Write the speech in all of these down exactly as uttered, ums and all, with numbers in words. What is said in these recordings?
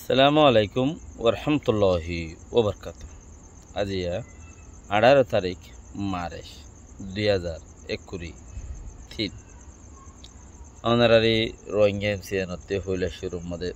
Assalamu alaikum warahmatulláhi wabarakátuhu. Aijja añçáro tarík Marc dui házar ekkuri tin. Ónorari Rohingya M C N ottú foila cúrur modé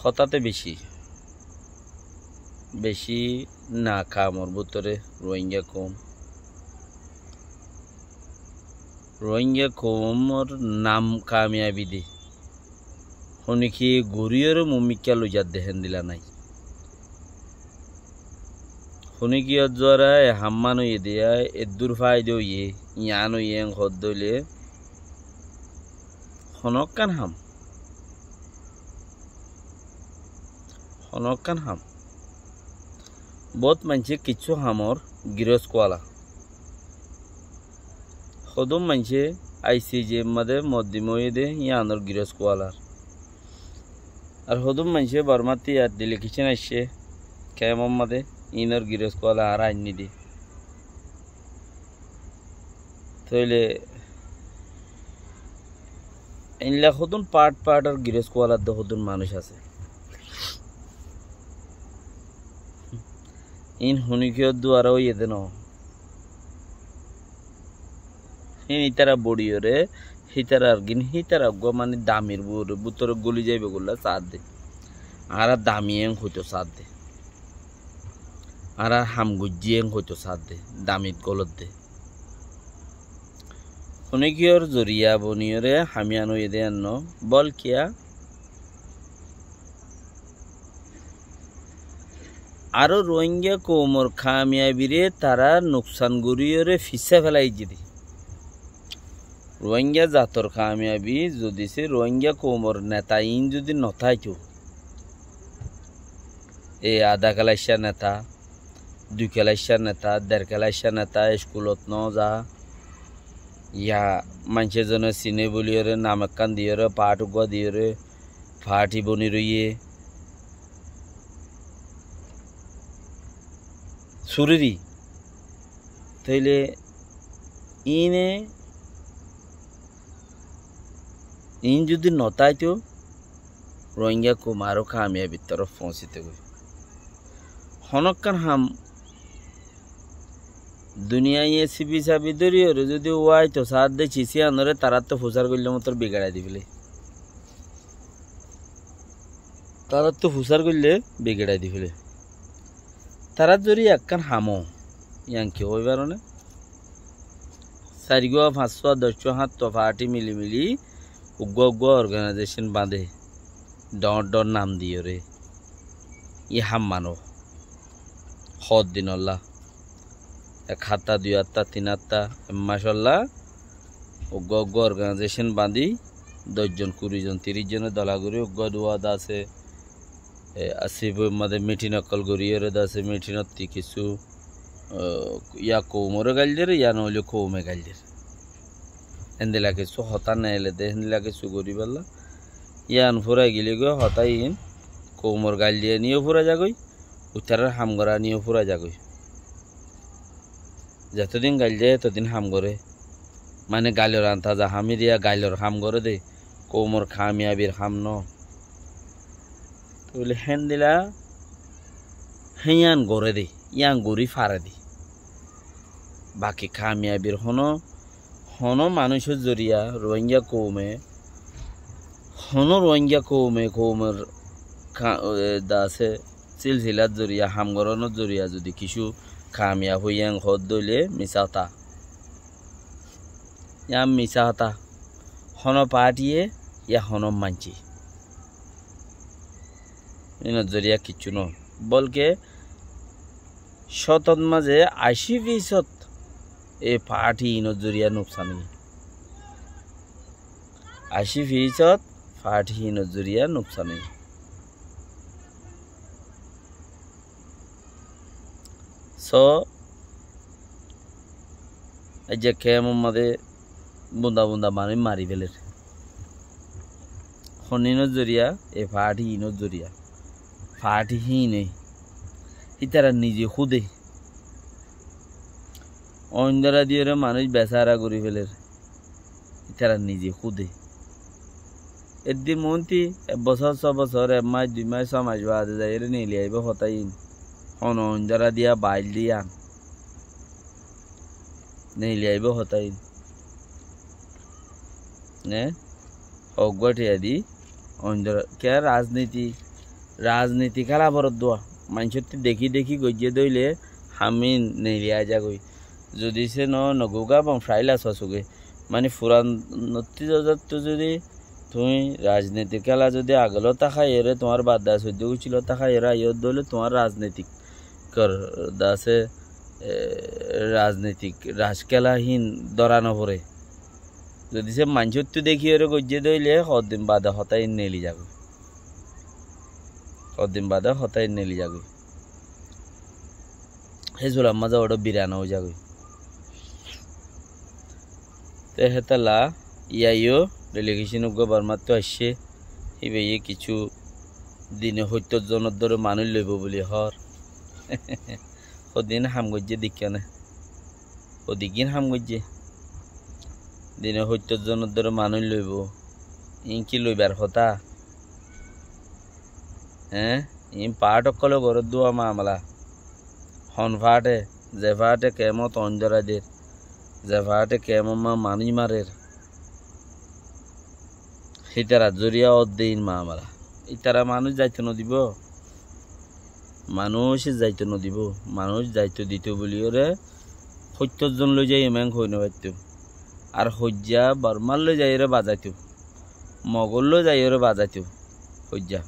hotá te beci, beci nakamor bútore Rohingya koum. Rohingya koumor nam kamiyabi de. Honókiye goríyore mumikká loizadde héndila nái. Honókiyót zuara e hamman óiye de, eddúr faida óiye, yián óiye, en hoódde óile honókkan ham. Honókkan ham. Bóut maincé kissú hamor girós kuwala. Hodún maincé I C J modé moddima óiye de, yíanor girós kuwalar. Ar hodún maincé Bormáttu yar delegécon aiccé, kemor modé, inor girós kuwala ar ainní de. Tóile eilla hodún part part or girós kuwalar de hodún manúic asé. In honókiyór duara óiye de no. Hín ítara boçiyóre, hítarar gín, hítara uggúa mani damir bútore, bútore góli zaibou golla saádde. Añára dami en hoito saádde. Añára ham goijjí en hoito saádde. Damit golodde. Honókiyór zoriya boniyóre ham yián óiye de en no. Bólkiya aró Rohingya koumor kamiyabire tará nuksan goríyore fissá félai diyé de. Rohingya zator kamiyabi zodi se Rohingya koumor neta in zodi no táito, e adá kelaiccá neta, dui kelaiccá neta, der kelaiccá neta, eskulot no za, ya maincé zone siné buliyóre nam ekkán diyóre, paáth uggúa diyóre, paáthi boni roiyé, suriri. Tóile ine, in zodi no táito, Rohingya koum aró kamiyabir torof foóñsito goi. Honókkan ham duniyaiye sibi sabi dóriyore zodi uwáito saádde cis yíanoré taráttu fusár goillé motor bigeçai di féle. Taráttu fusár goillé bigeçai di féle. Tarár zoriya ekkán ham ó, yían ki hoói faróne? Sairgúa, fañssúa, doccúa, háñttua faáthi mili mili uggúa uggúa organaizécon bañdé, dhoóñr dhoóñr nam diyóre. Yí ham mano hoddinolla. Ek hátta, dui hátta, tin hátta, ek mácolla uggúa uggúa organaizécon bañdí doc zon, kuri zon, tiríc zone dola gorí uggúa duwa de asé, e, asé boi modé mithin okkol goríyore de asé, mithinot ti kissú, e, ya koumoré gail der, ya noóile koume gail der. Héndila kissú hotá neele de, héndila kissú goríbolla. Yían fúrai gilé goi hotá iín koumor gail diya niyó fúrai zagói, uitarár ham gorá niyó fúrai zagói. Zetodin gail de, etodin ham goré. Mane gailor antaza hami diya gailor ham goré de, koumor kamiyabir ham no. Tóile héndila hé yían goré de, yían gorí fare de. Baki kamiyabir honó, honó manúicor zoriya Rohingya koume, honó Rohingya koume, koumor ka-, e, de asé, silsilat zoriya, ham gorónor zoriya zodi kissú kamiyab óiye en hoódde óile misá hotá. Yían misá hotá. Honó paátiye ya honó maincé. Inor zoriya kissú no. Bólke cótot mazé ací fisót e paáthi inor zoriya nuksan óiye. Ací fisót paáthi inor zoriya nuksan óiye. Só, aijja kemor mazé bunda bunda manúic mari féler. Honínor zoriya, e paáthi inor zoriya. Paáthi híine. Ítara nize kúde. Oindóra diyóre manúic besára gorí féler. Ítara nize kúde. Eddin muúnti ek bosór, só bosór, ek mac, dui mac, só mac baade zaiyóre neeli aibó hotá iín. Hono oindóra diya bail diyan. Neeli aibó hotá iín. Ne? Eggúa thiañ di oindóra. Kiyá rajniti? Rajniti kéla foredde. Maincóttu dekí dekí goijjé dé óile ham iín neeli aizagói. Zodi sé no, nogouga bong fraila sosugé. Mani furan nottí zozattu zodi tuñí rajnitik kéla zodi agoló tákaiyóre, tuáñr badda soiddó gucíló tákaiyóre aiyó dóile tuáñr rajnitik kor dase, e, rajnitik rajkéla hín dóra noforé. Zodi sé maincóttu dekíyóre goijjé dóile hoddin bade hotá hín neeli zagói. Hoddin bade hotá hín neeli zagói. Hé sular mazé óro biran ói zagói. Te hétalla iyá yó delegécon uggúa Bormáttu aiccé, híbayé kissú dine hóittor zonor dóre manúic loibó buli hoór. Hodin ham goijjé deikkó né? Hodiggín ham goijjé? Dine hóittor zonor dóre manúic loibó. Iín ki loibar hotá? Eé? Iín paáth ókkolé gorédde mamala. Hon paáth? Ze paáth kemot oin dórai der, ze paáth kemot ma-, manúic marer, hítarar zoriya ódde iín mamala. Ítara manúic zaito nodibó, manúic zaito nodibó, manúic zaito dito buliyóre hóittor zon loizaiyum en hoi nofaitto. Ar hoijja Bormar loizaiyóre bazaito, Mogor loizaiyóre bazaito hoijja.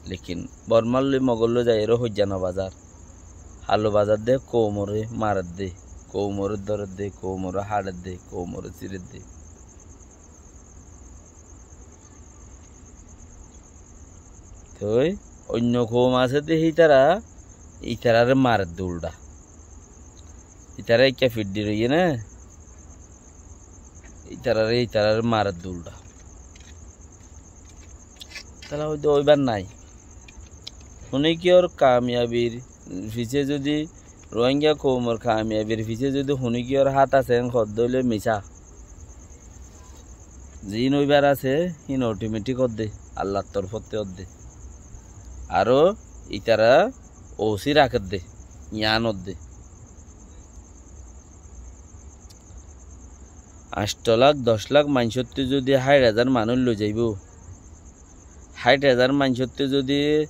Lekin Bormar loi Mogor loizaiyóre hoijja nobazar. Halló bazar de, koumore marer de, koumore dórer de, koumore haçer de, koumore sirer de. Toi oinno koum asé de hítara, ítarare marer de uldha. Ítara ekká fiddi roiyé né, ítarare, ítarare marer de uldha. Tala hoide óibar nái. Honikiyór kamiyabir fisé zodi Rohingya koumor kamiyabir fisé zodi honikiyór hát asé en hoódde óile misá. Ziín óibar asé, híin otometik ódde, Allar torfóttu ódde. Aró ítara ousí rakédde, yián ódde. Añctho lak, doc lak maincóttu zodi háit házar manúic loizaibó, háit házar maincóttu zodi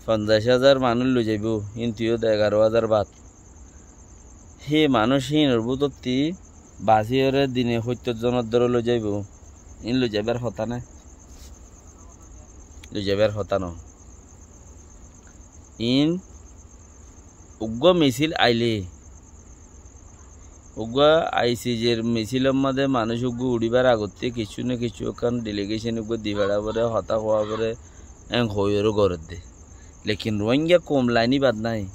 fonzaic házar manúic loizaibó, híintu yó de egaró házar bad. Hé manúic híinor bútotti basíyore dine hóittor zonor dóre loizaibó, iín loizaibar hotá né? Loizaibar hotá no. Iín uggúa misil ailé, uggúa aisijir misilor mazé manúic uggúa uçíbar agottí kissú né kissú ekkán delegécon uggúa di feçá foré, hotá hoó foré, en hoiyóre gorédde. Lekin Rohingya koum lainibad nái.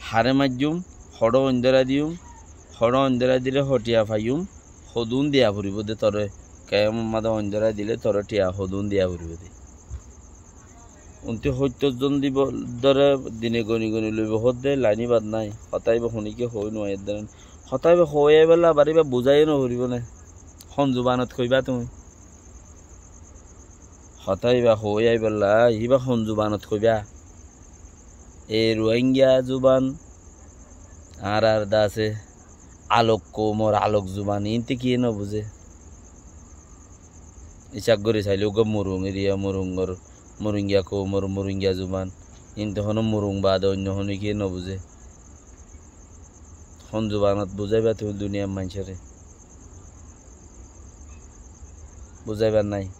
Hare maijjum, hoçé oindóra diyum, hoçé oindóra dile hoçé thiañ faiyum, hodún diya foribó de toré, kemot mazé oindóra dile toré thiañ hodún diya foribó de. Unti hóittor zon dibó dóre dine goni goni loibó hoódde lainibad nái. Hotá íba honikiyé hoói nuaiyér de. Hotá íba hoói aibálla abar íba buzáiye noforibó né? Hon zubanot hoibá tuñí? Hotá íba hoói aibálla íba hon zubanot hoibá? E Rohingya zuban añárar de asé, alok koumor alok zuban, iínte kiyé nobuzé? Icá gorí sailé uggúa Murung eriya, Murungor, Murungya koumor Murungya zuban, iínte honó Murung baade oinno honó kiyé nobuzé? Hon zubanot buzáiba tuñí duniyar maincóre? Buzáibar nái.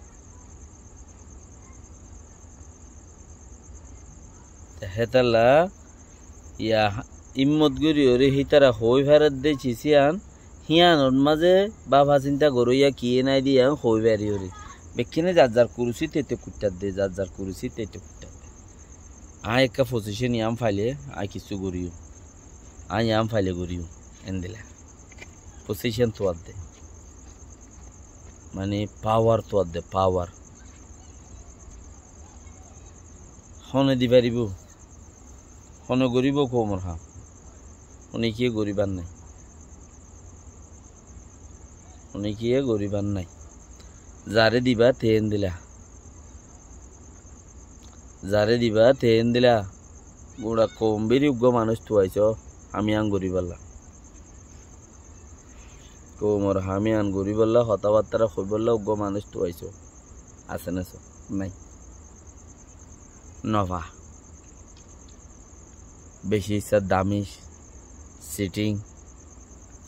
Te hétalla ya himmot goríyoré hítara hoói faredde cis yían, híanor mazé báfa sinta goróiya kiyé nái de yían hoói fariyóre. Bekkúne zar zar kurusít eite kuittádde, zar zar kurusít eite kuittádde. Aññí ekká fosicón yían failé aññí kissú goríyum. Aññí yían failé goríyum. Endilla. Fosicón tuadde. Mani pawar tuadde, pawar. Hone di faribó? Hone goríbou koumor ham? Hone kiyé goríbar nái. Hone kiyé goríbar nái. Zaré diba te héndila. Zaré diba te héndila. Gura koum beri uggúa manúic tuaisó, hámiyan goríbolla. Koumor hámiyan goríbolla, hotábattára hoibólla uggúa manúic tuaisó. Asé né só? Nái. Nofa. Beci issá dami, siting,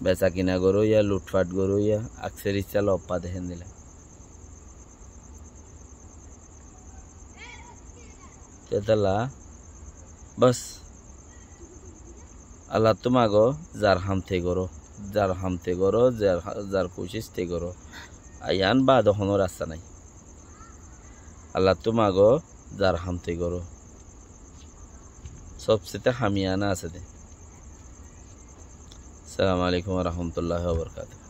besakina goróiya, lutfat goróiya, akser issá loppa de héndila. Tetala, bas, Allattú mago, zar ham te goró, zar ham te goró, zar, zar kucíc te goró. Aiyán baade honó rasta nái. Allattú mago, zar ham te goró. Sobsete hámiyan asé de. Assalamu alaikum wa rahmatullahi wa barakatuhu.